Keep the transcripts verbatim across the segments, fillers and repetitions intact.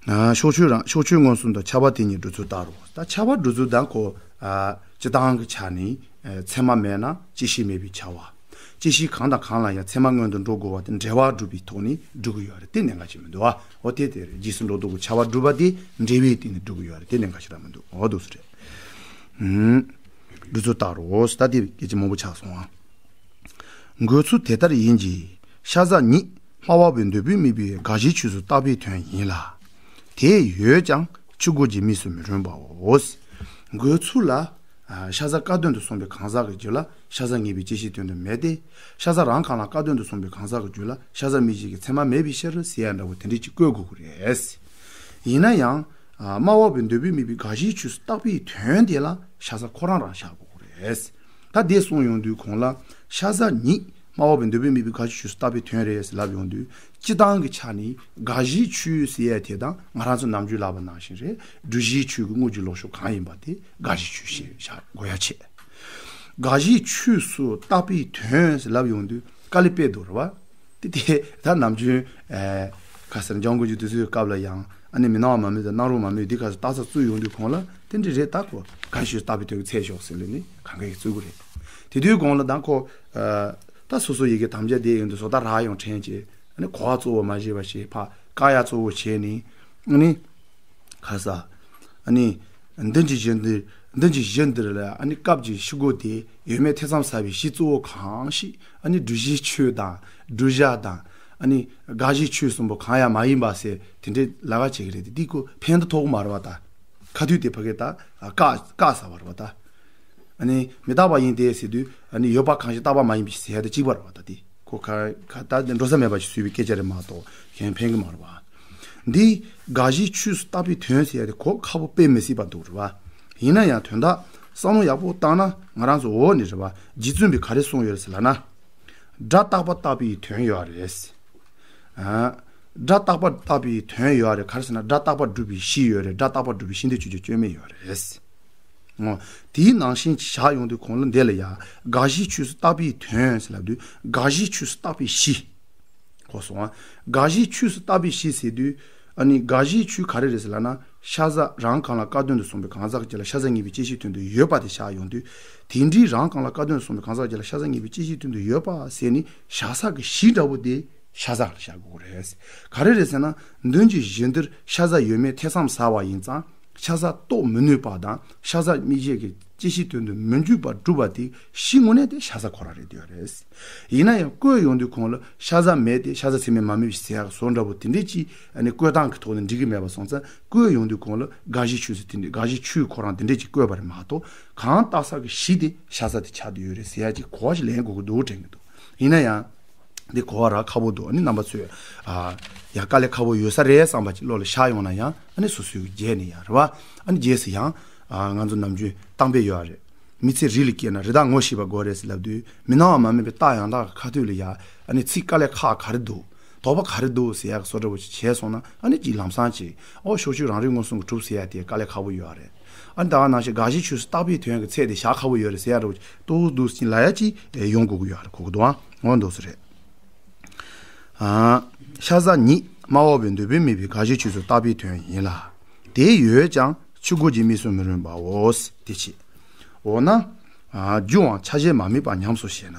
ཕྱོགས་ཆོས་རང་ཕྱོགས་ཆོས་མངོན་སུམ་དང་ཁྱབ་པ་དེ་གཉིས་སྒྲུབ་ཚུལ་ལྟར་རོ། ད་ཁྱབ་པ་སྒྲུབ་ཚུལ་དང་ཁོ། སྤྱི་བཏང་གི་ཆ་ནས་ཚད་མ་མེད་ན་བཅད་ཤེས་མེད་པའི་ཁྱབ་པ། བཅད་ཤེས་གང་དང་གང་ལ་ཡང་ཚད་མ་སྔོན་དུ་འགྲོ་དགོས་པ་དེ་འབྲེལ་བ་སྒྲུབ་པའི་ཐོག་ནས་སྒྲུབ་ཀྱི་ཡོད་རེད། དེ་གནད་འགག་ཅིག་མི་འདུག་ཨ། འོ་དེ་དེ་རེད། རྗེས་སུ་འགྲོ་ལྡོག་གི་ཁྱབ་པ་སྒྲུབ་པ་དེ་འབྲེལ་བའི་སྟེང་ནས་སྒྲུབ་ཀྱི་ཡོད་རེད། དེ་གནད་འགག་ཞེ་དྲག་མི་འདུག་འོ་འདུག་སེ་རེད། སྒྲུབ་ཚུལ་ལྟར་རོ། ད་དེ་སྐད་ཆ་མང་པོ་ཆགས་སོང་ཨ། འགོད་ཚུལ་དེ་ལྟར་ཡིན་གྱི། ཤ་ཟ་ཉིད་སྨྲ་བ་པོའི་འདོད་པས་དམིགས་པའི་དགག་གཞིའི་ཆོས་སུ་བཏགས་པའི་དོན་ཡིན་ལ། དེ་ཡོད་ཀྱང་ཆོས་གོས་ཀྱི་དམིགས་སུ་མི་རུང་བའོ། འགོད་ཚུལ་ལ། ཤ་ཟ་བཀག་དོན་དུ་གསུངས་པའི་གང་ཟག་གི་རྒྱུད་ལ་ཤ་ཟ་ངེས་པའི་བཅད་ཤེས་དོན་དུ་མེད་དེ། ཤ་ཟ་རང་གང་ལ་བཀག་དོན་དུ་གསུངས་པའི་གང་ཟག་གི་རྒྱུད་ལ་ཤ་ཟ་དམིགས་བྱེད་ཀྱི་ཚད་མ་མེད་པའི་ཕྱིར་ཟེར་ཡ་འདྲ་བོ་དེ་འདྲས་ཅིག་བཀོད་དགོས་ཀྱི་རེད། ཡིན་ན་ཡང་། སྨྲ་བ་པོའི་འདོད་པས་དམིགས་པའི་དགག་གཞིའི་ཆོས་སུ་བཏགས་པའི་དོན་དེ་ལ་ཤ་ཟ་ཁོ་རང་རང་བཞག་དགོས་ཀྱི་རེད། ད་དེ་གསུངས་ཡོང་དུས་གོང་ལ་ཤ་ཟ་ཉིད་སྨྲ་བ་པོའི་འདོད་པས་དམིགས་པའི་དགག་གཞིའི་ཆོས་སུ་བཏགས་པའི་དོན་རེད་ཟེར་ལབ་ཡོང་དུས། སྤྱི་བཏང་གི་ཆ་ནས་དགག་གཞིའི་ཆོས་ཟེར་ཡ་དེ་དང་ང་རང་ཚོ་ནམ་རྒྱུན་ལབ་པ་ནང་བཞིན་རེད། སྒྲུབ་གཞིའི་ཆོས་ཀྱི་དངོས་ཀྱི་ལོག་ཕྱོགས་གང་ཡིན་པ་དེ་དགག་གཞིའི་ཆོས་ཞེས་བཞག་དགོས་ཡ་བྱས། དགག་གཞིའི་ཆོས་སུ་བཏགས་པའི་དོན་ཟེར་ལབ་ཡོང་དུས་དཀའ་ལས་དཔེ་འདུག་རེད་བ། དེ་དེ་ད་ནམ་རྒྱུན། ཨེ། ཁ་སང་འཇང་དགུན་གྱི་དུས་ཚོད་སྐབས་ལ་ཡང་ཨ་ནི་མི་སྣང་བ་མ་སྨོས་དང་སྣང་རུང་མ་སྨོས་འདི་ག་ཚོད་རྟགས་གསལ་བཙུགས་ཡོང་དུས་གོང་ལ་དེ་འདྲ་རེད། ད་གོ་དགག་གཞི་ཆོས་སུ་བཏགས་པའི་དོན་གྱི་ཚད་ཞོག་ཟེར་ལས་ནི་གང་ག་ཡིག་བཙུགས་ཀྱི་རེད། དེ་དུས་གོང་ལ་ད་ཁོ། ཨ། ད་སོ་སོ་ཡི་གེ་དམ་བཅའ་བསྡད་ཡོང་དུས་བཟོ་ལྟ་རག་ཡོང་དྲན་བྱས་ཨ་ནི་གོ་བ་གཙོ་བོ་མ་བྱས་པ་བྱས་ཕ་བཀག་ཡ་གཙོ་བོ་བྱས་ནས་ཨ་ནི། ཁ་ས། ཨ་ནི། འདི་གྱི་གཞི་འདིར། འདི་གྱི་གཞི་འདིར་ལ་ཨ་ནི་སྐབས་ཀྱི་ཤུ་གུ་དེ་ཡོད་མེད་ཐེ་ཚོམ་ཟ་བའི་གཞི་གཙོ་བོ་གང་ཞིག་ཨ་ནི་སྒྲུབ་གཞིའི་ཆོས་དང་། བསྒྲུབ་བྱ་དང་། ཨ་ནི་དགག་གཞིའི་ཆོས་གསུམ་པོ་གང་ཡང་མ་ཡིན་པ་ཟེར་དེ་འདྲའི་ལབ་ཀ་བྱེད་ཀྱི་རེད་དེ་འདི་ཁོ་ཕན་དུ་ཐོགས་མ་རེད་བ་ད། ཁ་ཐུག་དེ་ཕ་གི་ད། བཀག་བཀག་ཟ་བ་རེད་བ་ད། ཨ་ནི་མི་རྟག་པ་ཡིན་ཏེ་ཟེར་དུས་ཨ་ནི་ཡོད་པ་གང་ཞིག་རྟག་པ་མ་ཡིན་པའི་ཟེར་ཡ་དེ་གཅིག་པ་རེད་བ་ད་དེ། ཁོ་ཁ་ཁ་ད་འགྲོ་ས་མེད་པ་ཞིག་བཟོས་པའི་སྐད་ཆ་རེད་མ་གཏོགས་གཞན་ཕན་གི་མ་རེད་བ། འདི་དགག་གཞིའི་ཆོས་སུ་བཏགས་པའི་དོན་ཟེར་ཡ་དེ་གོ་ཁག་པོ་དཔེ་མི་སྲིད་པ་འདུག་རེད་བ། ཡིན་ན་ཡང་དོན་དག་བསམ་བློ་ཡག་པོ་བཏང་ན་ང་རང་ཚོ་འོག་ནས་རེད་བ་རྗེ་བཙུན་པས་ག་རེ་གསུངས་ཡོད་རེད་ཟེར་ལབ་ན། སྒྲ་རྟག་པ་བཏགས་པའི་དོན་ཡོད་རེད། ཨ། སྒྲ་རྟག་པ་བཏགས་པའི་དོན་ཡོད་རེད་ག་རེ་ཟེར་ན་སྒྲ་རྟག་པ་སྒྲུབ་པའི་གཞི་ཡོད་རེད། སྒྲ་རྟག་པ་སྒྲུབ་པའི་གཞི་འདི་ཆོས་ཅན་སྐྱོན་མེད་ཡོད་རེད། འོ། དེའི་ནང་བཞིན་བཞག་ཡོང་དུས་གོང་ལ་འདི་ལ་ཡང་དགག་གཞིའི་ཆོས་སུ་བཏགས་པའི་དོན་ཟེར་ལབ་དུས་དགག་གཞིའི་ཆོས་སུ་བཏགས་པའི་གཞི། གོ་སོང་ཨ། དགག་གཞིའི་ཆོས་སུ་བཏགས་པའི་གཞི་ཟེར་དུས། ཨ་ནི་དགག་གཞིའི་ཆོས་ག་རེ་རེད་ཟེར་ལབ་ན་ཤ་ཟ་རང་གང་ལ་བཀག་དོན་དུ་གསུངས་པའི་གང་ཟག་གི་རྒྱུད་ལ་ཤ་ཟ་ངེས་པའི་བཅད་ཤེས་དོན་དུ་ཡོད་པ་དེ་བཞག་ཡོང་དུས། དེ་འདྲའི་རང་གང་ལ་བཀག་དོན་དུ་གསུངས་པའི་གང་ཟག་གི་རྒྱུད་ལ་ཤ་ཟ་ངེས་པའི་བཅད་ཤེས་དོན་དུ་ཡོད་པ་ཟེར་ནི་བཞག་ས་གི་གཞི་འདྲ་བོ་དེ། ཤ་ཟ་ལ་བཞག་དགོས་རེད། ག་རེ་རེད་ཟེར་ན། མདུན་གྱི་གཞི་འདིར་ཤ་ཟ་ཡོད་མེད་ཐེ་ཚོམ་ཟ་བ་ཡིན་ཙང་། ཤ་ཟ་རྟོགས་མི་ནུས་པ་དང་ཤ་ཟ་དམིགས་བྱེད་ཀྱི་བཅད་ཤེས་དོན་དུ་མི་འཇུག་པར་སྒྲུབ་པ་དེ་གཞི་དངོས་གནས་དེ་ཤ་ཟ་ཁོ་རང་རེད་འདོད་རེད། ཡིན་ན་ཡང་བཀོད་ཡོང་དུས་གོང་ལ་ཤ་ཟ་མེད་དེ་ཤ་ཟ་ཚད་མས་མ་དམིགས་པའི་ཟེར་ཡག་བཟོ་འདྲ་པོ་དེ་འདྲས་ཀྱིས་ཨ་ནི་བཀོད་སྟངས་ཀྱི་ཐོག་ནས་འགྲིག་གི་མེད་པ་སོང་ཙང་བཀོད་ཡོང་དུས་གོང་ལ་དགག་གཞིའི་ཆོས་ཟེར་དེ་འདྲས་དགག་གཞིའི་ཆོས་ཁོ་རང་དེ་འདྲས་ཀྱིས་བཀོད་པ་རེད་མ་གཏོགས་གང་བཏགས་ས་གི་གཞི་དེ་ཤ་ཟ་དེ་ཆགས་བསྡད་ཡོད་རེད་ཟེར་ཡག་ཅིག་གོ་བ་ཞིག་ལེན་དགོས་ཀྱི་འདུག་དྲན་གྱི་འདུག་ཡིན་ན་ཡང་། འདི་གོ་བ་རག་ཁག་པོ་འདུག་ཨ་ནི་རྣམ་པ་ཚོས། ཨ། ཡ་དཀའ་ལས་ཁག་པོ་ཡོད་ས་རེད་བསམ་པ་ཅིག་བློ་ལ་ཤར་ཡོང་ན་ཡང་ཨ་ནི་སོ་སོའི་རྗེས་ནས་ཡང་རེད་བ། ཨ་ནི་རྗེས་སུ་ཡང་། ཨ། ང་ཚོ་ནམ་རྒྱུན་གཏམ་དཔེ་ཡོད་རེད། མི་ཚེ་རི་ལ་སྐྱེས་ན་རི་དྭགས་ངོ་ཤེས་པ་དགོས་རེད་ཟེར་ལབ་དུས་མི་སྣང་བ་མ་དམིགས་པའི་རྟ་ཡང་དག་གི་ཁ་ཐུག་ལ་ཡ་ཨ་ནི་ཚིག་དཀའ་ལས་ཁག་ག་རེ་འདུག་དོགས་པ་ག་རེ་འདུག་ཟེར་ཡག་གི་བཟོ་འདྲ་བོ་ཅིག་བྱས་སོང་ན་ཨ་ནི་ཅིག་ལམ་སང་ཅིག་ཨོ་ཕྱོགས་ཆོས་རང་རིག་མངོན་སུམ་གྱིས་གྲུབ་ཟེར་ཡག་དེ་དཀའ་ལས་ཁག་པོ་ཡོད་རེད། ཨ་ནི་ད་ག་ནང་བཞིན་དགག་གཞིའི་ཆོས་སུ་བཏགས་པའི་དོན་གྱི་ཚད་དེ་བཞག་ཁག་པོ་ཡོད་རེད་ཟེར་ཡག་འདྲ་བོ་ཅིག་ཏོག་ཙམ་འདུག་སེ་ལབ་ཡག་ཅིག་ཡོང་དགོས་ཀྱི་ཡོད་རེད་གོ་གི་འདུག་ཨ། འོ་འདུག་སེ་རེད། ཨ། ཤ་ཟ་ཉིད་སྨྲ་བ་པོའི་འདོད་པས་དམིགས་པའི་དགག་གཞིའི་ཆོས་སུ་བཏགས་པའི་དོན་ཡིན་ལ། དེ་ཡོད་ཀྱང་ཆོས་གོས་ཀྱི་དམིགས་སུ་མི་རུང་བའོ། དེ་ཕྱིར། འོ་ན། ཨ། རྒྱུའང་ཆ་ཤས་མ་དམིགས་པ་ཉམས་སོ་ཞེ་ན།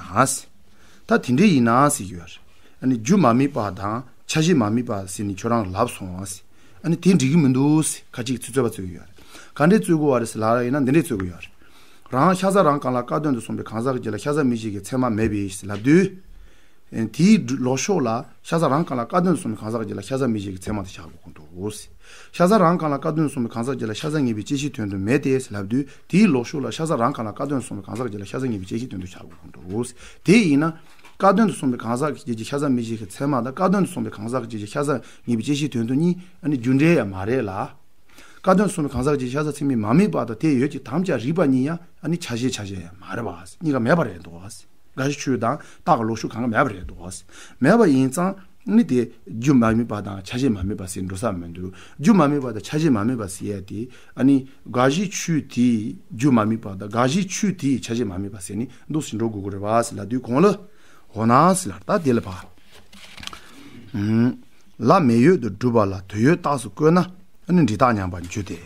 ད་དེ་འདྲ་ཡིན་ན་ཟེར་གྱི་ཡོད་རེད། ཨ་ནི་རྒྱུ་མ་དམིགས་པ་དང་ཆ་ཤས་མ་དམིགས་པ་ཟེར་ནས་ཁྱོད་རང་ལབ་སོང་ཨ་ཟེར། ཨ་ནི་དེ་འགྲིག་གི་མི་འདུག་ཟེར་ཁ་ཅིག་ཚིག་རྩོད་པ་རྩོད་ཀྱི་ཡོད་རེད། ག་འདྲས་རྩོད་དགོས་པ་རེད་ཟེར་ལབ་ཡིན་ན་འདི་འདྲས་རྩོད་དགོས་ཡོད་རེད། རང་ཤ་ཟ་རང་གང་ལ་བཀག་དོན་དུ་གསུངས་པའི་གང་ཟག་གི་རྒྱུད་ལ་ཤ་ཟ་དམིགས་བྱེད་ཀྱི་ཚད་མ་མེད་པའི་ཟེར་ལབ་དུས། དེའི་ལོག་ཕྱོགས་ལ་ཤ་ཟ་རང་གང་ལ་བཀག་དོན་དུ་གསུངས་པའི་གང་ཟག་གི་རྒྱུད་ལ་ཤ་ཟ་དམིགས་བྱེད་ཀྱི་ཚད་མ་དེ་བཞག་དགོས་ཀྱི་འདུག་ཤ་ཟ་རང་གང་ལ་བཀག་དོན་དུ་གསུངས་པའི་གང་ཟག་གི་རྒྱུད་ལ་ཤ་ཟ་ངེས་པའི་བཅད་ཤེས་དོན་དུ་མེད་དེ་ཟེར་ལབ་དུས་དེའི་ལོག་ཕྱོགས་ལ་ཤ་ཟ་རང་གང་ལ་བཀག་དོན་དུ་གསུངས་པའི་གང་ཟག་གི་རྒྱུད་ལ་ཤ་ཟ་ངེས་པའི་བཅད་ཤེས་དོན་དུ་བཞག་དགོས་ཀྱི་འདུག་དེ་ཡིན་ན། བཀག་དོན་དུ་གསུངས་པའི་གང་ཟག་གི་རྒྱུད་ཀྱི་ཤ་ཟ་དམིགས་བྱེད་ཀྱི་ཚད་མ་དང་བཀག་དོན་དུ་གསུངས་པའི་གང་ཟག་གི་རྒྱུད་ཀྱི་ཤ་ཟ་ངེས་པའི་བཅད་ཤེས་དོན་དུ་གཉིས་ཨ་ནི་རྒྱུ་འབྲེལ་ཡང་མ་རེད་ལ། བཀག་དོན་དུ་གསུངས་པའི་གང་ཟག་གི་རྒྱུད་ཀྱི་ཤ་ཟ་ཚད་མས་མ་དམིགས་པ་དང་དེ་ཡོད་ཀྱི་དམ་བཅའ་རིགས་པ་གཉིས་ཡང་ཨ་ནི་ཆ་ཤས་ཆ་ཤས་ཡང་མ་རེད་པ། གཉིས་ཀ་མེད་པ་རེད་འདུག་དགག་གཞི་ཆོས་དང་རྟགས་ཀྱི་ལོག་ཕྱོགས་གང་ག་མེད་པ་རེད་འདུག་མེད་པ་ཡིན་ཙང་ནི་དེ་རྒྱུ་མ་དམིགས་པ་དང་ཆ་ཤས་མ་དམིགས་པ་ཟེར་འགྲོ་ས་མི་འདུག་རྒྱུ་མ་དམིགས་པ་དང་ཆ་ཤས་མ་དམིགས་པ་ཟེར་ཡ་དེ་ཨ་ནི་དགག་གཞི་ཆོས་དེ་རྒྱུ་མ་དམིགས་པ་དང་དགག་གཞི་ཆོས་དེ་ཆ་ཤས་མ་དམིགས་པ་ཟེར་ནི་འདུག་སེ་འགྲོ་དགོས་ཀྱི་རེད་པ་ཟེར་ལབ་དུས་གོང་ལ་འོ་ན་ཟེར་ལ་ད་དེ་ལ་ཕ། ལ་མེ་ཡོད་དུ་སྒྲུབ་པ་ལ་དུ་ཡོད་རྟགས་སུ་བཀོད་ན། ཨ་ནི་འབྲས་རྟགས་ཉམས་པར་འགྱུར་ཏེ།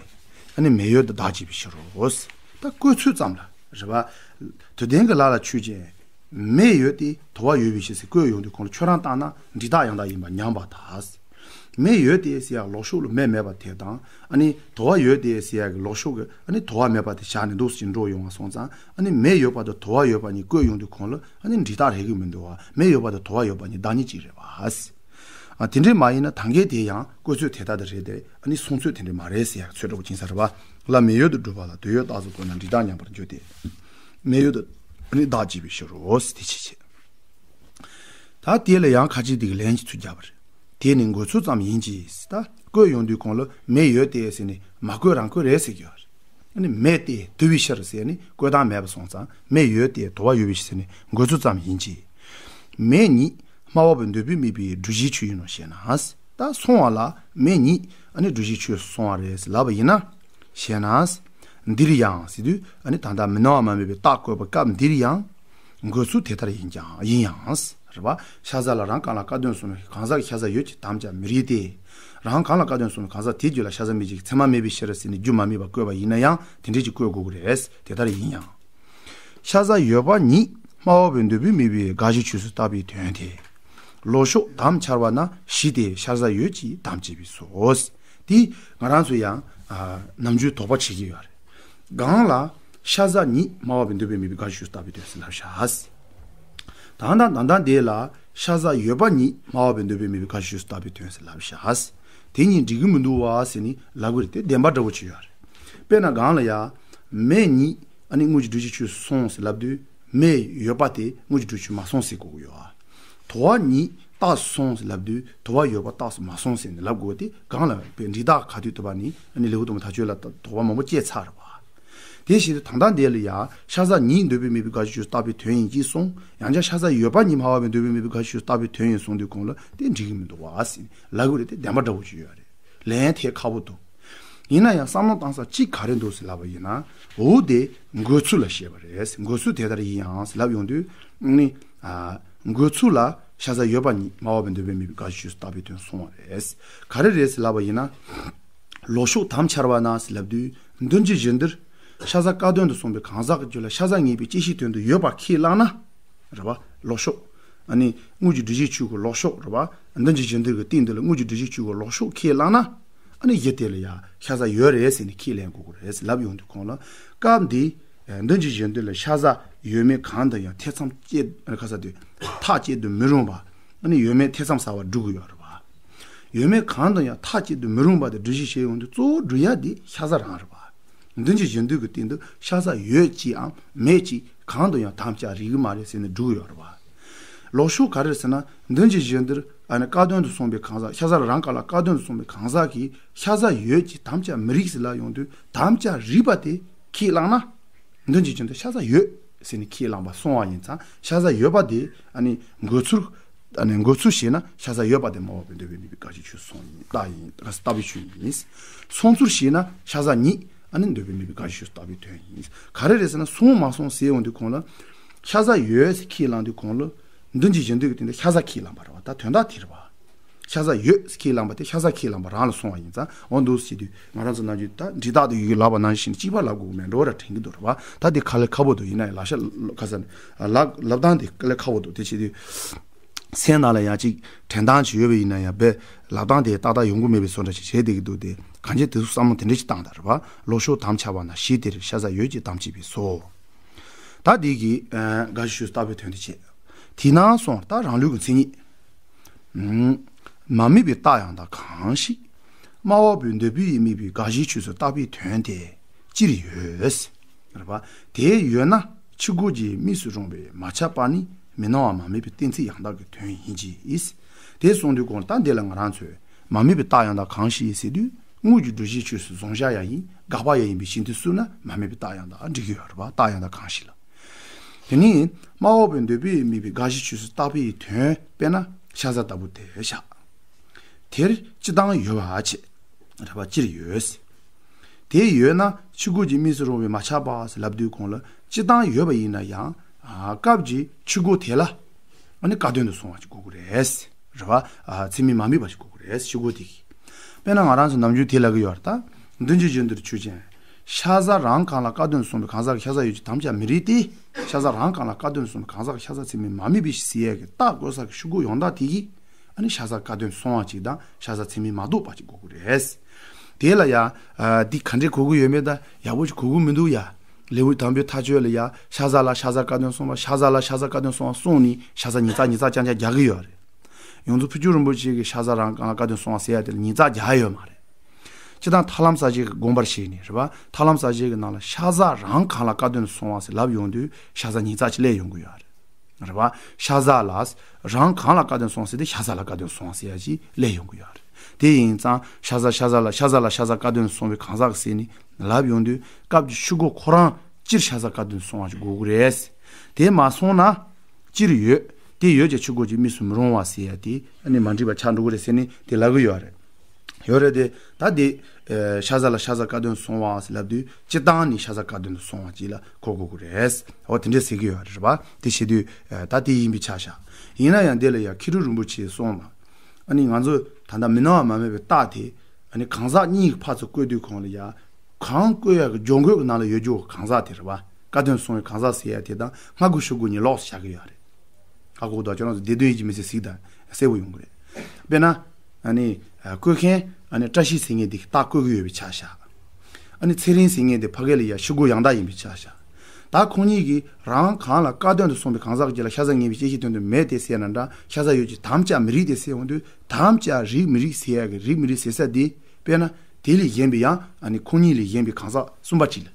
ཨ་ནི་མེ་ཡོད་དུ་བདག་བྱེད་པའི་ཕྱིར་རོ། ད་བཀོད་ཚུལ་ཙམ་ལ་རེད་པ། དུ་ལྡན་གྱི་ལ་ལ་ཆོས་ཅན། མེ་ཡོད་དེ་དུ་བ་ཡོད་པའི་ཕྱིར་ཟེར་བཀོད་ཡོང་དུས་གོང་ལ་ཁྱོད་རང་བཏང་ན་འབྲས་རྟགས་ཡང་དག་ཡིན་པ་ཉམས་པར་ཐལ། མེ་ཡོད་དེ་ཟེར་ཡག་ལོག་ཕྱོགས་ལ་མེ་མེད་པ་དེ་དང་། ཨ་ནི་དུ་བ་ཡོད་དེ་ཟེར་ཡག་གི་ལོག་ཕྱོགས་ཀྱི་ཨ་ནི་དུ་བ་མེད་པ་དེ་བཞག་ནས་འདུག་ཟེར་འགྲོ་ཡོང་བ་སོང་ཙང་། ཨ་ནི་མེ་ཡོད་པ་དང་དུ་བ་ཡོད་པ་གཉིས་བཀོད་ཡོང་དུས་གོང་ལ་ཨ་ནི་འབྲས་རྟགས་རེག་གི་མི་འདུག་པ། མེ་ཡོད་པ་དང་དུ་བ་ཡོད་པ་གཉིས་བདག་ཉིད་གཅིག་རེད་པ། ཨ། དེ་འདྲས་མ་ཡིན་ན་ད་གིན་དེ་ཡང་བཀོད་ཚོད་དེ་ལྟར་དུ་རེད་དེ། ཨ་ནི་སོང་ཚོད་དེ་འདྲས་མ་རེད་ཟེར་ཡག་ཚོད་འདྲ་པོ་ཅིག་ཡིན་ས་རེད་པ། ལ་མེ་ཡོད་དུ་སྒྲུབ་པ་ལ་དུ་ཡོད་རྟགས་སུ་བཀོད་ན་འབྲས་རྟགས་ཉམས་པར་འགྱུར་ཏེ། མེ་ཡོད་དུ་ཨ་ནི་བདག་བྱེད་པའི་ཕྱིར་རོ་ཟེར་དེ་ཕྱིར་བྱེད། ད་དེ་ལ་ཡང་ཁ་ཅིག་དེ་གི་ལན་གྱི་ཚུལ་བརྒྱབ་པ་རེད། དེ་ནི་འགོད་ཚུལ་ཙམ་ཡིན་གྱི། ད་བཀོད་ཡོང་དུས་གོང་ལ་མེ་ཡོད་དེ་ཟེར་ནས་མ་བཀོད་རང་བཀོད་རེད་ཟེར་གྱི་ཡོད་རེད། ཨ་ནི་མེད་དེ་དུ་བའི་ཕྱིར་ཟེར་ནས་བཀོད་སྟངས་མེད་པ་སོང་ཙང་མེ་ཡོད་དེ་དུ་བ་ཡོད་པའི་ཕྱིར་ཟེར་ནས་འགོད་ཚུལ་ཙམ་ཡིན་གྱི། མེ་ཉིད་སྨྲ་བ་པོའི་འདོད་པས་དམིགས་པའི་སྒྲུབ་བྱའི་ཆོས་ཡིན་ནོ་ཞེ་ན། ད་སོང་བ་ལ་མེ་ཉིད་ཨ་ནི་སྒྲུབ་བྱའི་ཆོས་སུ་སོང་བ་རེད་ལབ་པ་ཡིན་ན། ཞེ་ན། འདིར་ཡང་ཟེར་དུས་ཨ་ནི་ད་ལྟ་མི་སྣང་བ་མ་དམིགས་པའི་རྟགས་བཀོད་པའི་སྐབས་འདིར་ཡང་། འགོད་ཚུལ་དེ་ལྟར་ཡིན་ཀྱང་ཡིན་ཡང་། རེད་པ། ཤ་ཟ་ལ་རང་གང་ལ་སྐལ་དོན་གསུམ་གང་ཟག་གི་ཤ་ཟ་ཡོད་ཅེས་དམ་བཅའ་མི་རིགས་ཏེ། རང་གང་ལ་སྐལ་དོན་གསུམ་གང་ཟག་དེའི་རྒྱུད་ལ་ཤ་ཟ་མེད་ཅེས་ཀྱི་ཚད་མ་མེད་པའི་ཕྱིར་ཟེར་ནས་རྒྱུ་མ་དམིགས་པར་བཀོད་པ་ཡིན་ན་ཡང་དེ་འདྲས་ཀྱིས་བཀོད་དགོས་ཀྱི་རེད། དེ་ལྟར་ཡིན་ཡང་། ཤ་ཟ་ཡོད་པ་ཉིད་སྨྲ་བ་པོའི་འདོད་པས་དམིགས་པའི་དགག་གཞིའི་ཆོས་སུ་བཏགས་པའི་དོན་ཏེ། ལོག་ཕྱོགས་དམ་འཆར་བ་ན་གཞི་དེ་ཤ་ཟ་ཡོད་ཅེས་དམ་བཅས་པས་སོ། དེ་ང་རང་ཚོ་ཡང་ཨ་ནམ་རྒྱུན་དོགས་པ་བྱེད་ཀྱི་ཡོད་རེད། གང་ལ་ཤ་ཟ་ཉིད་སྨྲ་བ་པོའི་འདོད་པས་དམིགས་པའི་དགག་གཞིའི་ཆོས་སུ་བཏགས་པའི་དོན་ཟེར་ལབ་བཞག། ད་ལྟ་ད་ལྟ་འདི་ལ་ཤ་ཟ་ཡོད་པ་ཉིད་སྨྲ་བ་པོའི་འདོད་པས་དམིགས་པའི་དགག་གཞིའི་ཆོས་སུ་བཏགས་པའི་དོན་ཟེར་ལབ་བཞག། དེ་གཉིས་འགྲིག་གི་མི་འདུག་པ་ཟེར་ནས་ལབ་ཀྱི་རེད་དེ་བདེན་པ་འདྲ་པོ་ཅིག་ཡོད་རེད། དཔེར་ན་གང་ལ་ཡ། མེ་ཉིད་ཨ་ནི་དངོས་ཀྱི་སྒྲུབ་བྱའི་ཆོས་སུ་སོང་ཟེར་ལབ་དུས་མེ་ཡོད་པ་དེ་དངོས་ཀྱི་སྒྲུབ་བྱའི་ཆོས་མ་སོང་ཟེར་དགོས་ཀྱི་ཡོད་ཨ། དུ་བ་ཉིད་རྟགས་སུ་སོང་ཟེར་ལབ་དུས་དུ་བ་ཡོད་པ་རྟགས་སུ་མ་སོང་ཟེར་ནས་ལབ་དགོས་ཏེ་གང་ལ་བའི་འབྲས་རྟགས་ག་དུས་དུ་བ་ནི་ཨ་ནི་ལེའུ་དང་པོ་དག་ཆོས་ལ་དོགས་པ་མང་པོ་སྐྱེས་ཚར་བ། དེ་བཞིན་དུ་ད་ལྟ་འདི་ལ་ཡང་ཤ་ཟ་ཉིད་འདོད་པས་དམིགས་པའི་དགག་གཞིའི་ཆོས་སུ་བཏགས་པའི་དོན་ཡིན་གྱི་གསུངས། ཡང་བསྐྱར་ཤ་ཟ་ཡོད་པ་ཉིད་སྨྲ་བ་པོའི་འདོད་པས་དམིགས་པའི་དགག་གཞིའི་ཆོས་སུ་བཏགས་པའི་དོན་ཡིན་གསུངས་དུས་གོང་ལ་དེ་འགྲིག་གི་མི་འདུག་བ་ཟེར་ལབ་དགོས་རེད་དེ་བདེན་པ་འདྲ་པོ་ཅིག་ཡོད་རེད། ལན་ཐེབས་ཁག་པོ་འདུག་ཡིན་ན་ཡང་བསམ་བློ་བཏང་ས་གཅིག་ག་རེ་འདུག་ཟེར་ལབ་པ་ཡིན་ན། འོ་དེ་འགོད་ཚུལ་ལ་བཤད་པ་རེད། འགོད་ཚུལ་དེ་ལྟར་ཡིན་ཡང་ཟེར་ལབ་ཡོང་དུས་ནི། ཨ། འགོད་ཚུལ་ལ་ཤ་ཟ་ཡོད་པ་ཉིད་སྨྲ་བ་པོའི་འདོད་པས་དམིགས་པའི་དགག་གཞིའི་ཆོས་སུ་བཏགས་པའི་དོན་སོང་བ་རེད། ག་རེ་རེད་ཟེར་ལབ་པ་ཡིན་ན། ལོག་ཕྱོགས་དམ་འཆར་བ་ན་ཟེར་ལབ་དུས་མདུན་གྱི་གཞི་འདིར་ཤ་ཟ་སྐལ་དོན་དུ་གསུངས་པའི་གང་ཟག་གི་རྒྱུད་ལ་ཤ་ཟ་ངེས་པའི་བཅད་ཤེས་དོན་དུ་ཡོད་པར་ཁས་བླངས་ན། རེད་པ། ལོག་ཕྱོགས། ཨ་ནི་དངོས་ཀྱི་སྒྲུབ་བྱའི་ཆོས་ཀྱི་ལོག་ཕྱོགས་རེད་པ། མདུན་གྱི་གཞི་འདིར་གྱི་སྟེང་འདི་ལ་དངོས་ཀྱི་སྒྲུབ་བྱའི་ཆོས་ཀྱི་ལོག་ཕྱོགས་ཁས་བླངས་ན། ཨ་ནི་གཞི་དེ་ལ་ཡང་ཤ་ཟ་ཡོད་རེད་ཟེར་ནས་ཁས་ལེན་དགོས་ཀྱི་རེད་ཟེར་ལབ་ཡོང་དུས་གོང་ལ། སྐབས་འདིའི་མདུན་གྱི་གཞི་འདི་ལ་ཤ་ཟ་ཡོད་མེད་གང་དུ་ཡང་ཐེ་ཚོམ་སྐྱེ་ཁ་ས་དུས་ཐག་བཅད་དུ་མི་རུང་བ། ཨ་ནི་ཡོད་མེད་ཐེ་ཚོམ་ཟ་བར་འགྲོ་གི་ཡོད་རེད་པ། ཡོད་མེད་གང་དུ་ཡང་ཐག་བཅད་དུ་མི་རུང་བ་དེ་སྒྲུབ་བྱེད་བྱེད་ཡོང་དུས་གཙོ་བོ་སྒྲུབ་ཡ་དེ་ཤ་ཟ་རང་རེད་པ། མདུན་གྱི་གཞི་འདི་གི་སྟེང་དུ་ཤ་ཟ་ཡོད་ཅིའམ་མེད་ཅི་གང་དུ་ཡང་དམ་བཅའ་རིགས་མ་རེད་ཟེར་ནས་འགྲོ་གི་ཡོད་རེད་པ། ལོག་ཕྱོགས་ག་རེ་རེད་ཟེར་ན་མདུན་གྱི་གཞི་འདིར་ཨ་ནི་སྐལ་དོན་དུ་གསུངས་པའི་གང་ཟག་ཤ་ཟ་ལ་རང་ག་ལ་སྐལ་དོན་དུ་གསུངས་པའི་གང་ཟག་གིས་ཤ་ཟ་ཡོད་ཅེས་དམ་བཅའ་མི་རིགས་ཟེར་ལབ་ཡོང་དུས་དམ་བཅའ་རིགས་པ་དེ་ཁས་བླངས་ན། མདུན་གྱི་གཞི་འདིར་ཤ་ཟ་ཡོད་ཟེར་ནས་ཁས་བླངས་པ་སོང་བ་ཡིན་ཙང་ཤ་ཟ་ཡོད་པ་དེ་ཨ་ནི་འགོད་ཚུལ། ཨ་ནི་འགོད་ཚུལ་བྱས་ན་ཤ་ཟ་ཡོད་པ་དེ་སྨྲ་བ་པོའི་འདོད་པས་དམིགས་པའི་དགག་གཞིའི་ཆོས་སོང་ཡིན་རྟགས་ཡིན་བཏགས་པའི་ཆོས་ཡིན། སོང་ཚུལ་བྱས་ན་ཤ་ཟ་ཉིད་ཨ་ནི་འདོད་པས་དམིགས་པའི་དགག་གཞིའི་ཆོས་བཏགས་པའི་དོན་ཡིན། ག་རེ་རེད་ཟེར་ན་སོང་མ་སོང་ཟེར་ཡོང་དུས་གོང་ལ། ཤ་ཟ་ཡོད་ཟེར་ཁས་བླངས་དུས་གོང་ལ། མདུན་གྱི་གཞི་འདི་གི་སྟེང་དུ་ཤ་ཟ་ཁས་བླངས་པ་རེད་བ་ད་དོན་དག་དེ་རེད་བ། ཤ་ཟ་ཡོད་ཟེར་ཁས་བླངས་པ་དེ་ཤ་ཟ་ཁས་བླངས་པ་རང་ལ་སོང་བ་ཡིན་ཙང་འོ་འདུག་ཟེར་དུས་ང་རང་ཚོ་ནམ་རྒྱུན་ད་འབྲས་རྟགས་དེ་ཡོད་ལབ་པ་ནང་བཞིན་གཅིག་པ་ལབ་དགོས་མེད་འགྲོ་བ་ར་དྲན་གྱི་འདུག་རེད་བ། ད་དེ་ཁ་ལས་ཁག་པོ་འདུག་ཡིན་ན་ཡང་ལབ་ཤ་ཁ་ས་ལབ་ལབ་སྟངས་དེ་ཁ་ལས་ཁག་པོ་འདུག་དེ་བྱེད་དུས། སེམས་ནང་ལ་ཡང་ཅིག་དྲན་སྟངས་ཅིག་ཡོད་པ་ཡིན་ན་ཡང་དཔེ་ལབ་སྟངས་དེ་ཏག་ཏག་ཡོང་གི་མེད་པའི་བཟོ་འདྲ་ཞིག་བྱེད་བསྡད་ཀྱི་འདུག་དེ་གང་ཅི་དེ་ཚོ་བསམ་བློ་དེ་འདྲ་ཞིག་བཏང་དང་རེད་བ། ལོག་ཕྱོགས་དམ་འཆར་བ་ན་གཞི་དེར་ཤ་ཟ་ཡོད་ཅེས་དམ་བཅས་པས་སོ། ད་འདི་གི་དགག་གཞིའི་ཆོས་བཏགས་པའི་དོན་དེ་བྱེད། དེས་ན་གསུངས་ད་རང་ལུགས་ཀྱི་མཚན་ཉིད། མ་དམིགས་པའི་རྟགས་ཡང་དག་གང་ཞིག་སྨྲ་བ་པོའི་འདོད་པས་དམིགས་པའི་དགག་གཞིའི་ཆོས་སུ་བཏགས་པའི་དོན་དེ་སྤྱིར་ཡོད། རེད་པ། དེ་ཡོད་ན་ཕྱི་རྒོལ་གྱི་དམིགས་སུ་རུང་བའི་མ་ཁྱབ་པ་ནི་མི་སྣང་བ་མ་དམིགས་པའི་གཏན་ཚིགས་ཡང་དག་གི་དོན་ཡིན་གྱི། དེ་གསུངས་དུས་གོང་ལ་ད་འདི་ལ་ང་རང་ཚོས་མ་དམིགས་པའི་རྟགས་ཡང་དག་གང་ཞིག་ཟེར་དུས་དངོས་ཀྱི་སྒྲུབ་བྱའི་ཆོས་སུ་གཟུང་བྱ་ཡང་ཡིན་དགག་པ་ཡང་ཡིན་པའི་ཕྱིར་དུ་བསུབས་ན་མ་དམིགས་པའི་རྟགས་ཡང་དག་འགྲིག་གི་ཡོད་རེད་པ། རྟགས་ཡང་དག་གང་ཞིག་ལ། དེ་ནི་སྨྲ་བ་པོའི་འདོད་པས་དམིགས་པའི་དགག་གཞིའི་ཆོས་སུ་བཏགས་པའི་དོན་དཔེར་ན་ཤ་ཟ་ལྟ་བུ་དེ་བཞག་དེར་སྤྱི་དང་ཡོད་པ་བྱེད། རེད་པ་སྤྱིར་ཡོད། དེ་ཡོད་ན་ཕྱི་རྒོལ་གྱི་དམིགས་སུ་རུང་བའི་མ་ཁྱབ་པ་ཟེར་ལབ་དུས་གོང་ལ་སྤྱི་དང་ཡོད་པ་ཡིན་ན་ཡང་སྐབས་ཀྱི་ཕྱི་རྒོལ་དེ་ལ་ཨ་ནི་སྐལ་དོན་དུ་སོང་བ་ཞིག་དགོས་ཀྱི་རེད། རེད་པ། ཚད་མས་མ་དམིགས་པ་ཞིག་དགོས་ཀྱི་རེད་ཕྱི་རྒོལ་དེ་གིས། དཔེར་ན་ང་རང་ཚོ་ནམ་རྒྱུན་དེ་ལབ་ཀྱི་ཡོད་རེད་ད། མདུན་གྱི་རྒྱུན་དུ་ཆོས་ཅན། ཤ་ཟ་རང་གང་ལ་སྐལ་དོན་དུ་སོང་བའི་གང་ཟག་གི་ཤ་ཟ་ཡོད་ཀྱི་དམ་བཅའ་མི་རིགས་ཏེ། ཤ་ཟ་རང་གང་ལ་སྐལ་དོན་དུ་སོང་བའི་གང་ཟག་གི་ཤ་ཟ་ཚད་མས་མ་དམིགས་པའི་ཟེར་ཡས་ཀྱི་རྟགས་བཀོད་ས་གི་ཤུ་གུ་ཡང་དག་དེ་གིས། ཨ་ནི་ཤ་ཟ་སྐལ་དོན་དུ་སོང་བ་ཅིག་དང་ཤ་ཟ་ཚད་མས་མ་ལྡོག་པ་ཅིག་གོ་དགོས་རེད། དེ་ལ་ཡ། ཨ། འདི་ག་འདྲས་གོ་གི་ཡོད་མེད་ད་ཡག་པོ་ཅིག་གོ་གི་མི་འདུག་ཡ། ལེའུ་དང་པོའི་མཐའ་དཔྱོད་ལ་ཡ། ཤ་ཟ་ལ་ཤ་ཟ་སྐལ་དོན་དུ་སོང་བ། ཤ་ཟ་ལ་ཤ་ཟ་སྐལ་དོན་དུ་སོང་བ་གསུངས་ནས་ཤ་ཟ་ཉིས་བརྩེགས་ཉིས་བརྩེགས་རྐྱང་རྐྱང་རྒྱག་གི་ཡོད་རེད། ཡོངས་འཛིན་ཕུར་ལྕོག་རིན་པོ་ཆེ་གིས་ཤ་ཟ་རང་གང་ལ་སྐལ་དོན་དུ་སོང་བ་ཟེར་ཡ་དེ་ལ་ཉིས་བརྩེགས་རྒྱག་ཡ་ཡོད་མ་རེད། སྤྱིར་བཏང་ཐར་ལམ་གསལ་བྱེད་ཀྱི་དགོངས་པར་བཞེས་ནས་རེད་པ། ཐར་ལམ་གསལ་བྱེད་ཀྱི་ནང་ལ་ཤ་ཟ་རང་གང་ལ་སྐལ་དོན་དུ་སོང་བ་ཟེར་ལབ་ཡོང་དུས་ཤ་ཟ་ཉིས་བརྩེགས་ཅིག་སླེབས་ཡོང་གི་ཡོད་རེད། རེད་པ། ཤ་ཟ་ལ་རང་གང་ལ་སྐལ་དོན་དུ་སོང་ཟེར་ཏེ་ཤ་ཟ་ལ་སྐལ་དོན་དུ་སོང་བ་ཟེར་ཡ་ཅིག་སླེབས་ཡོང་གི་ཡོད་རེད། དེ་ཡིན་ཙང་ཤ་ཟ་ཤ་ཟ་ལ་ཤ་ཟ་ལ་ཤ་ཟ་སྐལ་དོན་དུ་སོང་བའི་གང་ཟག་གི་ཟེར་ནས་ལབ་ཡོང་དུས་སྐབས་ཀྱི་ཤུ་གུ་ཁོ་རང་སྤྱིར་ཤ་ཟ་སྐལ་དོན་དུ་སོང་བ་ཞིག་དགོས་ཀྱི་རེད། དེ་མ་སོང་ན། སྤྱིར་ཡོད། དེ་ཡོད་ཀྱང་ཆོས་སྐུ་གཅིག་དམིགས་སུ་མི་རུང་བ་ཟེར་ཡ་དེ་ཨ་ནི་མ་འགྲིག་པ་ཆགས་འགྲོ་གི་རེད་ཟེར་ནས་དེ་ལབ་གི་ཡོད་རེད། ཡོད་རེད་དེ། ད་དེ། ཨ། ཤ་ཟ་ལ་ཤ་ཟ་སྐལ་དོན་དུ་སོང་བ་ཟེར་ལབ་དུས་སྤྱིར་བཏང་ནི་ཤ་ཟ་སྐལ་དོན་དུ་སོང་བ་ཅིག་ལ་གོ་དགོས་ཀྱི་རེད། འོ་དེ་འདྲས་ཟེར་གི་ཡོད་རེད་པ། དེ་བྱེད་དུས། ཨ། ད་དེ་ཡིན་པའི་ཆ་བཞག་ཡིན་ན་ཡང་དེ་ལ་ཡང་མཁས་གྲུབ་རིན་པོ་ཆེས་གསུངས་པ། ཨ་ནི་ང་ཚོ་ད་ལྟ་མི་སྣང་བ་མ་དམིགས་པའི་རྟགས་དེ། ཨ་ནི་གང་ཟག་གཉིས་ཀྱི་ཕར་ཚུར་བཀོད་དུས་གོང་ལ་ཡ། གང་བཀོད་ཡག་གི་སྦྱོར་འགོད་ཀྱི་ནང་ལ་ཡོད་རྒྱུ་གང་ཟག་དེ་རེད་པ། སྐལ་དོན་དུ་སོང་བའི་གང་ཟག་ཟེར་ཡ་དེ་དང་སྔ་རྒོལ་ཤུ་རྒོལ་གཉིས་ལོགས་སུ་བཞག་གི་ཡོད་རེད། སྔ་རྒོལ་དང་ཁྱོད་རང་ཚོ་སྡེ་བདུན་ཡིད་ཀྱི་མི་ཚེ་གཟིགས་དང་གསལ་པོ་ཡོང་གི་རེད། དཔེར་ན། ཨ་ནི། ཨ། བཀོད་མཁན་ཨ་ནི་བཀྲ་ཤིས་ཟེར་མཁན་དེ་རྟགས་བཀོད་ཀྱི་ཡོད་པའི་ཆ་བཞག་ཨ་ནི་ཚེ་རིང་ཟེར་མཁན་དེ་ཕ་གི་ལ་ཡ་ཤུ་རྒོལ་ཡང་དག་ཡིན་པའི་ཆ་བཞག་ད་ཁོང་གཉིས་ཀྱིས་རང་གང་ལ་སྐལ་དོན་དུ་སོང་བའི་གང་ཟག་གཅིག་ལ་ཤ་ཟ་ངེས་པའི་བཅད་ཤེས་དོན་དུ་མེད་དེ་ཟེར་ན་འདྲ། ཤ་ཟ་ཡོད་ཀྱི་དམ་བཅའ་མི་རིགས་དེ་ཟེར་འོང་དུས་དམ་བཅའ་རིགས་མི་རིགས་ཟེར་ཡ་གི་རིགས་མི་རིགས་ཟེར་ས་དེ། དཔེར་ན། དེ་ལས་གཞན་པའི་ཡང་ཨ་ནི་ཁོང་གཉིས་ལས་གཞན་པའི་གང་ཟག་གསུམ་པ་གཅིག་ལ།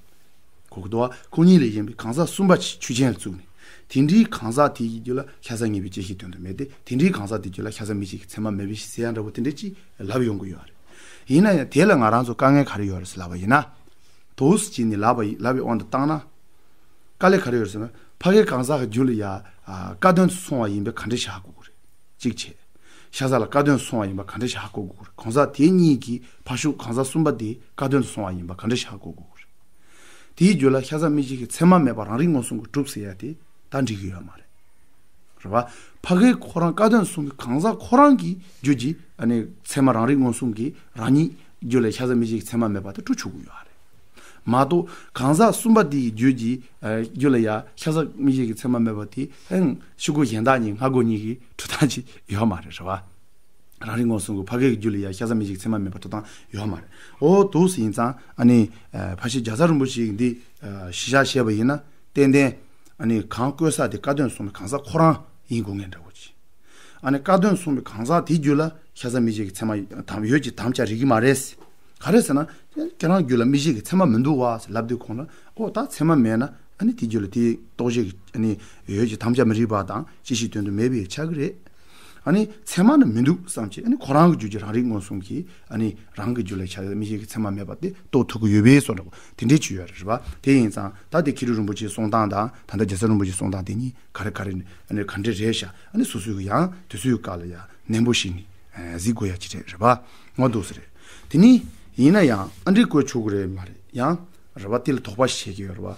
གོ་གི་འདུག་བ། ཁོང་གཉིས་ལས་གཞན་པའི་གང་ཟག་གསུམ་པ་ཆོས་ཅན་ལ་བཙུགས་ནས། དེ་འདྲའི་གང་ཟག་དེ་ཡི་རྒྱུད་ལ་ཤ་ཟ་ངེས་པའི་བཅད་ཤེས་དོན་དུ་མེད་དེ། དེ་འདྲའི་གང་ཟག་དེའི་རྒྱུད་ལ་ཤ་ཟ་མི་བྱེད་ཀྱི་ཚད་མ་མེད་པའི་ཕྱིར་ཟེར་ཡ་འདྲ་བོ་དེ་འདྲ་ཅིག་ལབ་ཡོང་གི་ཡོད་རེད། ཡིན་ན་ཡང་དེ་ལ་ང་རང་ཚོ་དཀའ་ངལ་ག་རེ་ཡོད་རེད་ཟེར་ལབ་པ་ཡིན་ན། དོགས་སུ་བྱས་ནས་ལབ་པ་ཡིན་ལབ་པའི་དབང་དུ་བཏང་ན། དཀའ་ལས་ག་རེ་ཡོད་རེད་ཟེར་ན། ཕ་གིའི་གང་ཟག་གི་རྒྱུད་ལ་ཡ། ཨ། སྐལ་དོན་དུ་སོང་བ་ཡིན་པས་ག་འདྲ་ཞིག་ཧ་གོ་དགོས་རེད། གཅིག་བྱས། ཤ་ཟ་ལ་སྐལ་དོན་དུ་སོང་བ་ཡིན་པ་ག་འདྲ་ཞིག་ཧ་གོ་དགོས་རེད། གང་ཟག་དེ་གཉིས་ཀྱི་ཕ་ཤུག་གང་ཟག་གསུམ་པ་དེ་སྐལ་དོན་དུ་སོང་བ་ཡིན་པ་ག་འདྲ་ཞིག་ཧ་གོ་དགོས་རེད། དེའི་རྒྱུད་ལ་ཤ་ཟ་མི་བྱེད་ཀྱི་ཚད་མ་མེད་པ་རང་རིག་མངོན་སུམ་གྱིས་གྲུབ་ཟེར་ཡ་དེ་ད་འགྲིག་གི་ཡོད་མ་རེད། རེད་བ། ཕ་གི་ཁོ་རང་སྐལ་དོན་དུ་སོང་བའི་གང་ཟག་ཁོ་རང་གི་རྒྱུད་ཀྱི་ཨ་ནི་ཚད་མ་རང་རིག་མངོན་སུམ་གྱིས་རང་ཉིད་རྒྱུད་ལ་ཤ་ཟ་མི་བྱེད་ཀྱི་ཚད་མ་མེད་པ་དེ་གྲུབ་ཆོག་གི་ཡོད་རེད། མ་གཏོགས་གང་ཟག་གསུམ་པ་དེའི་རྒྱུད་ཀྱི་ཨ་རྒྱུད་ལ་ཡ་ཤ་ཟ་མི་བྱེད་ཀྱི་ཚད་མ་མེད་པ་དེ་ཨང་ཤུ་གུ་གཞན་དག་གཉིས་སྔ་རྒོལ་གཉིས་ཀྱི་གྲུབ་སྟངས་ཅིག་ཡོད་མ་རེད། རེད་བ། རང་རིག་མངོན་སུམ་གྱི་ཕ་གི་གི་རྒྱུད་ལ་ཡ་ཤ་ཟ་མི་བྱེད་ཀྱི་ཚད་མ་མེད་པ་གྲུབ་སྟངས་ཡོད་མ་རེད། འོ་འདུག་སེ་ཡིན་ཙང་ཨ་ནི་ཨ་ཕ་ཤུལ་རྒྱལ་ཚབ་རིན་པོ་ཆེ་གིས་འདི་ཨ་གཞི་བཞག་བྱས་པ་ཡིན་ན་ཏན་ཏན་ཨ་ནི་གང་བཀོད་ས་དེ་སྐལ་དོན་དུ་སོང་བའི་གང་ཟག་ཁོ་རང་ཡིན་དགོས་ངེས་འདྲ་བོ་ཅིག་ཨ་ནི་སྐལ་དོན་དུ་སོང་བའི་གང་ཟག་དེའི་རྒྱུད་ལ་ཤ་ཟ་མི་བྱེད་ཀྱི་ཚད་མ་དམ་ཡོད་ཀྱི་དམ་བཅའ་རིག་གི་མ་རེད། ག་རེ་ཟེར་ན། ཁྱེད་རང་རྒྱུད་ལ་མི་བྱེད་ཀྱི་ཚད་མ་མི་འདུག་བ་ཟེར་ལབ་དུས་ཁོང་ལ་ཨོ་ད་ཚད་མ་མེད་ན་ཨ་ནི་དེའི་རྒྱུད་ལ་དེའི་རྟོགས་བྱེད་ཀྱི་ཨ་ནི་ཡོད་ཀྱི་དམ་བཅའ་མི་རིག་པ་དང་བཅད་ཤེས་དོན་དུ་མེད་པའི་ཆགས་ཀྱི་རེད། ཨ་ནི་ཚད་མ་ནི་མི་འདུག་བསམ་བྱས་ཨ་ནི་ཁོ་རང་གི་རྒྱུད་ཀྱི་རང་རིག་མངོན་སུམ་གྱིས་ཨ་ནི་རང་གི་རྒྱུད་ལ་ཤ་ཟ་མི་བྱེད་ཀྱི་ཚད་མ་མེད་པ་དེ་རྟོགས་ཐུབ་ཀྱི་ཡོད་པའི་བཟོ་འདྲ་པོ་དེ་འདྲའི་ཅིག་ཡོད་རེད་པ། དེ་ཡིན་ཙང་ད་དེ་མཁས་གྲུབ་རིན་པོ་ཆེའི་གསུང་སྟངས་དང་ད་ལྟ་རྒྱལ་ཚབ་རིན་པོ་ཆེའི་གསུང་སྟངས་དེ་གཉིས་ག་རེ་ག་རེ་ཨ་ནི་ག་འདྲ་རེད་ཤག་ཨ་ནི་སོ་སོའི་གི་ཡང་དུས་ཚོད་སྐབས་ལ་ཡང་ནན་པོ་ཞིག་ནི་གཟིགས་དགོས་ཡ་ཅིག་རེད། རེད་པ། ངོ་འདུག་སེ་རེད། དེ་ནི་ཡིན་ན་ཡང་ཨ་འདྲའི་བཀོད་ཆོག་གི་རེད་མ་རེད་ཡང་། རེད་པ། དེ་ལ་དོགས་པ་ཞིག་བྱེད་ཀྱི་ཡོད་རེད་པ།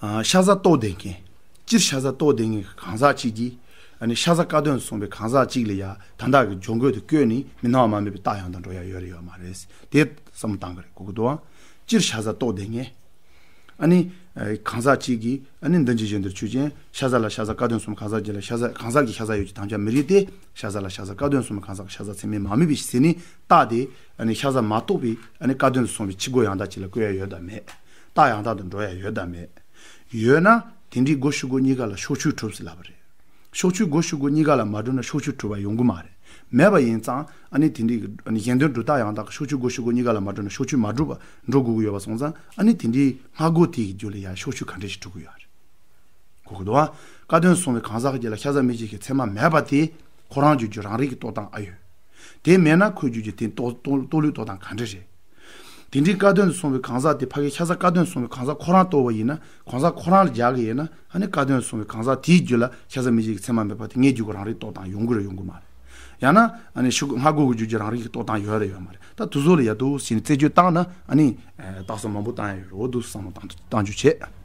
ཨ། ཤ་ཟ་ལྟོགས་བསྡད་མཁན། སྤྱིར་ཤ་ཟ་ལྟོགས་བསྡད་མཁན་གྱི་གང་ཟག་ཅིག་གིས་ཨ་ནི་ཤ་ཟ་སྐལ་དོན་དུ་སོང་བའི་གང་ཟག་ཅིག་ལ་ཡ་ད་ལྟ་གི་སྦྱོར་འགོད་དུ་བཀོད་ནས་མི་སྣང་བ་མ་དམིགས་པའི་རྟགས་ཡང་དག་འགྲོ་ཡ་ཡོད་རེད་ཡོད་མ་རེད། དེ་བསམ་བློ་བཏང་གི་རེད་གོ་གི་འདུག་ཨང་། སྤྱིར་ཤ་ཟ་ལྟོགས་བསྡད་མཁན། ཨ་ནི་ཨ་གང་ཟག་གཅིག་གིས་ཨ་ནི་འདི་འཇིག་རྟེན་འདིར་ཆོས་ཅན། ཤ་ཟ་ལ་ཤ་ཟ་སྐལ་དོན་གསུམ་གང་ཟག་གཅིག་ལ་ཤ་ཟ་གང་ཟག་གི་ཤ་ཟ་ཡོད་ཀྱི་དམ་བཅའ་མི་རིགས་ཏེ། ཤ་ཟ་ལ་ཤ་ཟ་སྐལ་དོན་གསུམ་གང་ཟག་གི་ཤ་ཟ་ཚད་མས་མ་དམིགས་པའི་ཕྱིར་ཟེར་ནས་རྟགས་དེ་ཨ་ནི་ཤ་ཟ་མ་གཏོགས་པའི་ཨ་ནི་སྐལ་དོན་དུ་སོང་བའི་ཕྱི་རྒོལ་ཡང་དག་ཅིག་ལ་བཀོད་ཡ་ཡོད་དམ་མེད། རྟགས་ཡང་དག་ཏུ་འགྲོ་ཡ་ཡོད་དམ་མེད། ཡོད་ན་དེ་འདྲའི་རྒོལ་ཕྱི་རྒོལ་གཉིས་ཀ་ལ་ཕྱོགས་ཆོས་གྲུབ་ཟེར་ལབ་པ་རེད། ཕྱོགས་ཆོས་རྒོལ་ཕྱི་རྒོལ་གཉིས་ཀ་ལ་མ་གྲུབ་ན་ཕྱོགས་ཆོས་གྲུབ་པ་ཡོང་གི་མ་རེད། མེད་པ་ཡིན་ཙང་ཨ་ནི་དེ་འདྲའི་གི་ཨ་ནི་གཞན་དོན་སྒྲུབ་རྟགས་ཡང་དག་གི་ཕྱོགས་ཆོས་རྒོལ་ཕྱི་རྒོལ་གཉིས་ཀ་ལ་མ་གྲུབ་ན་ཕྱོགས་ཆོས་མ་གྲུབ་པ་འགྲོ་དགོས་ཀྱི་ཡོད་པ་སོང་ཙང་ཨ་ནི་དེ་འདྲའི་སྔ་རྒོལ་དེ་ཡི་རྒྱུད་ལ་ཡང་ཕྱོགས་ཆོས་ག་འདྲ་ཞིག་གྲུབ་ཀྱི་ཡོད་རེད། གོ་གི་འདུག་ཨ། སྐལ་དོན་སོང་བའི་གང་ཟག་གི་རྒྱུད་ལ་ཤ་ཟ་མི་བྱེད་ཀྱི་ཚད་མ་མེད་པ་དེ་ཁོ་རང་རྒྱུད་ཀྱི་རང་རིག་གི་རྟོགས་སྟངས་ཨ་ཡོད། དེ་མེད་ན་ཁོའི་རྒྱུད་ཀྱི་དེ་རྟོགས་རྟོགས་རྟོགས་ལུགས་རྟོགས་སྟངས་ག་འདྲ་རེད། དེ་འདྲའི་སྐལ་དོན་དུ་སོང་བའི་གང་ཟག་དེ་ཕ་གིའི་ཤ་ཟ་སྐལ་དོན་དུ་སོང་བའི་གང་ཟག་ཁོ་རང་རྟོགས་པ་ཡིན་ན་གང་ཟག་ཁོ་རང་ལ་རྒྱག་གི་ཡིན་ན་ཨ་ནི་སྐལ་དོན་དུ་སོང་བའི་གང་ཟག་དེའི་རྒྱུད་ལ་ཤ་ཟ་མི་བྱེད་ཀྱི་ཚད་མ་མེད་པ་དེ་ངའི་རྒྱུད་ཀྱི་རང་རིག་རྟོགས་སྟངས་ཡོང་གི་རེད་ཡོང་གི་མ་རེད། ཡང་ན་ཨ་ནི་ཕྱི་རྒོལ་སྔ་རྒོལ་གྱི་རྒྱུད་ཀྱི་རང་རིག་གི་རྟོགས་སྟངས་ཡོད་རེད་ཡོད་མ་རེད། ད་དེ་ཚོ་ལ་ཡ་འདུག་སེ་བྱས་ནས་རྩད་གཅོད་བཏང་ན་ཨ་ནི་རྟགས་གསལ་མང་པོ་བཏང་ཡ་ཡོད་རེད། འོ་འདུག་སེ་བསམ་བློ་བཏང་བཏང་རྒྱུ་བྱས།